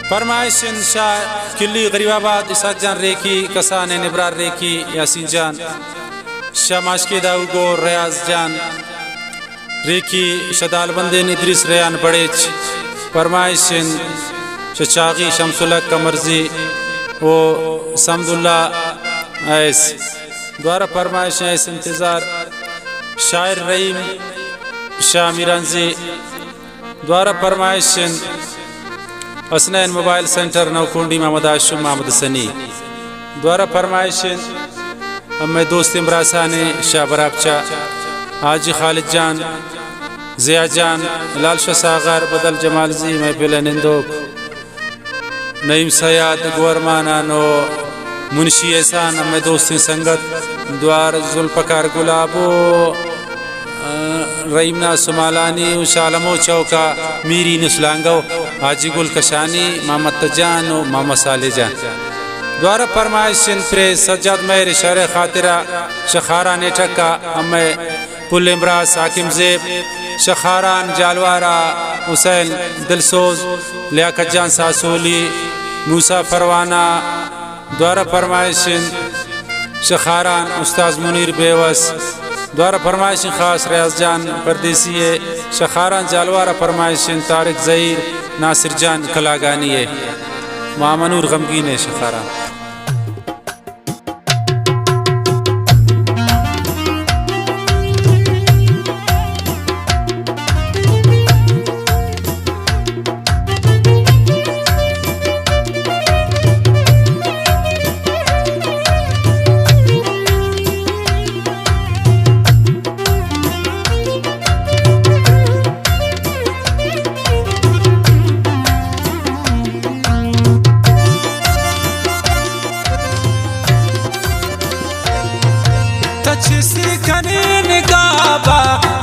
پرمائش انت شہ کلی غریب آباد، اسحاق جان ریکی، کسان ءِ نبرار ریکی، یاسین جان، شہ ماشکے داؤگو، ریاض جان ریکی، شہ دالبندین ادریس ریان بڑیچ۔ پرمائش انت شہ چاغی شمس الحق کمرزی و سمد اللہ ایس۔ دوارہ پرمائش ایس انتظار شاعر رحیم شاہ میرانزی۔ دوارہ پرمائش انت حسنین موبائل سینٹر نوکونڈی، محمد ہاشم، محمد حسنی۔ دوارہ پرمائش انت ہمے دوستیں براسانی شاہ براپچہ، حاجی خالد جان، ضیاء جان، لال شاہ ساغر، بدل جمالزی، محفل ءِ نندوک۔ نعیم صیاد، گورمانان و منشی احسان، ہمے دوستیں سنگت، دوار ذوالفقار گلاب و، آ، رحیم ناز سمالانی و شالمو چوکا میری نسلانگو، حاجی گل کشانی، محمد تجان و محمد صالح جان۔ دوارہ پرمائش انت پرے سجاد مہر شہر خاطرہ شہ خاران ایٹکا، ہمے پلیں براس حاکم زیب، شہ خاران جالوارہ حسین دلسوز، لیاقت جان ساسولی، موسی پروانہ۔ دوارہ پرمائش انت شہ خاران استاد منیر بیوس۔ دوارہ پرمائش انت خاص ریاض جان پردیسی ءِ، شہ خاران جالوارہ پرمائش انت طارق زہیر، ناصر جان کلاگانی ءِ۔ ماما نور غمگین ءِ شہ خاران۔ تچس کنین گابا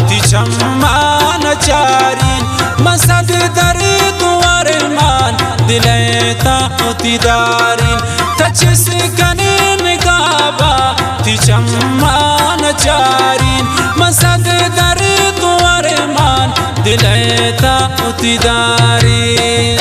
تی چمان چارین، من صد درد و ارمان دلے تا تی دارین۔ تچس کنین گابا تی چمان چارین، من صد درد و ارمان دلے تا تی دارین۔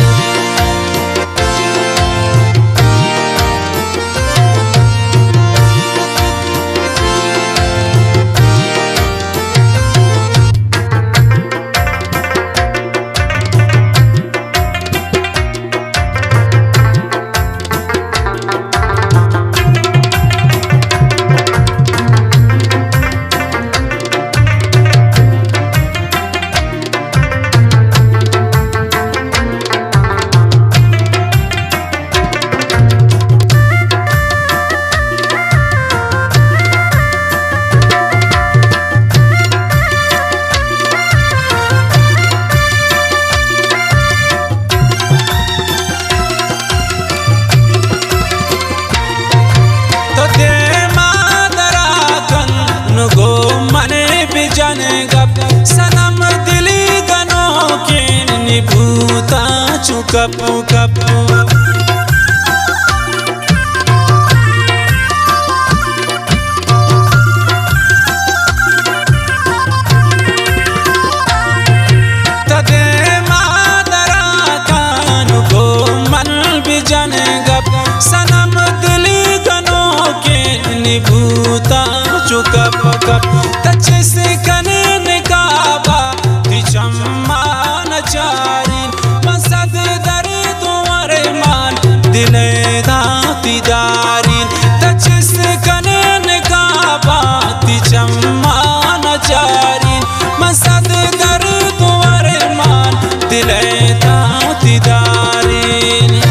تو دیما درا کن، نگو من بجن گپ، صنم دلی گنوکین نی بوتا چو کپ کپ۔ تدے ما دراتان گو من بجن گپ، صنم دلی گنوکین نی بوتا چو کپ کپ۔ تچس کنین گابا تی چمان چارین، من صد درد و ارمان دلے داتی دارین۔ تچس کنین گابا تی چمان چارین، من صد درد و ارمان دلے داتی دارین۔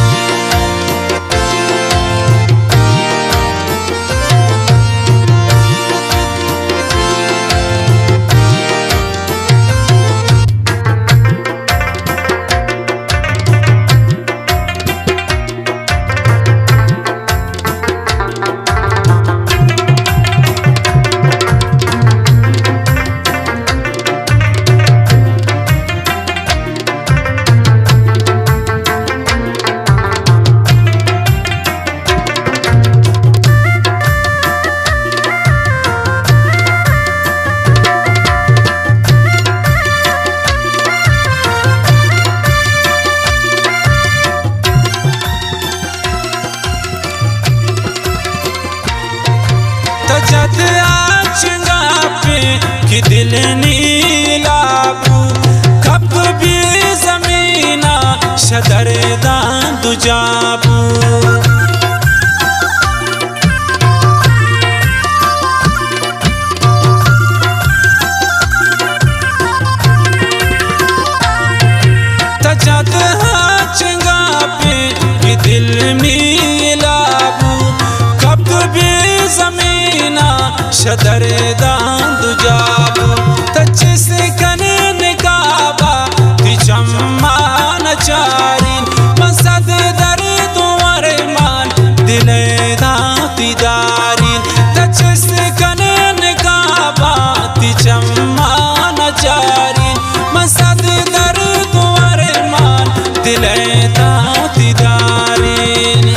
کہ دل نیلا بو، کپت بی زمینا، شہ درداں دو جا بو۔ تجد ہا چنگا پہ کہ دل میلا بو، کپت بی زمینا، شہ درداں دو جا بو۔ تچس کنے نگابا، تی چمان چارین، من صد درد و ارمان، دل داں تی دارین۔ تچس کنے نگابا، تی چمان چارین، من صد درد و ارمان، دل داں تی دارین۔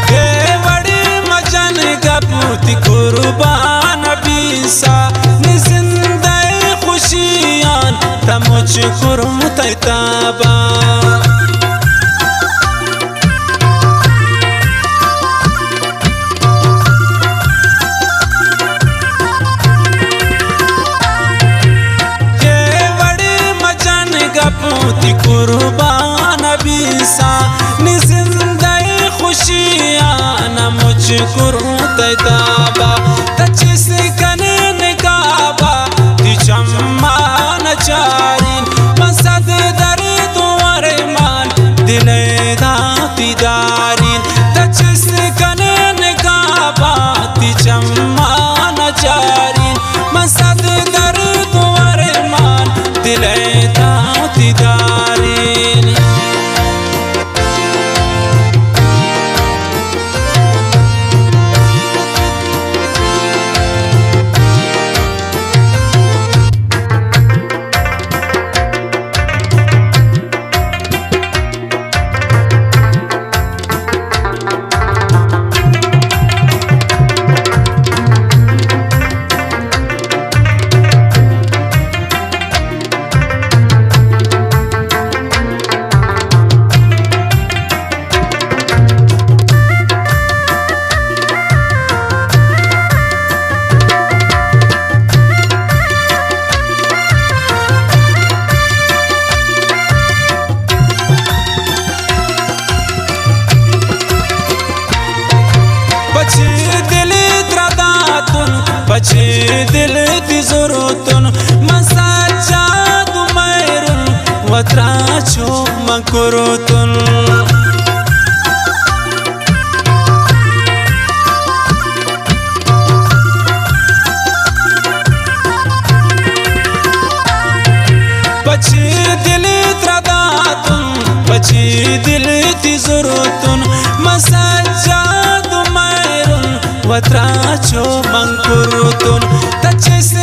اے وڑی مجن گپ تی قربان بیسا، نی زندہ خوشیان تمچ کرم تیتابا۔ اے وڑی مجن گپ تی قربان بیسا، نی زندہ خوشیان مچ کرو تیتابا۔ تچس کنے نگابا، تی چمان چارین، من صد درد و ارمان، دل داں تی دارین۔ تچس کنے نگابا، تی چمان چارین، من صد درد و ارمان، دل داں تی دارین۔ پچے دل ترا داتن، پچے دل تی زرتن، من سجاد و مہرن، و ترا چو من کرتن۔ پچے دل ترا داتن، پچے دل تی زرتن، من سجاد و مہرن، و ترا چو من کرتن۔ تچس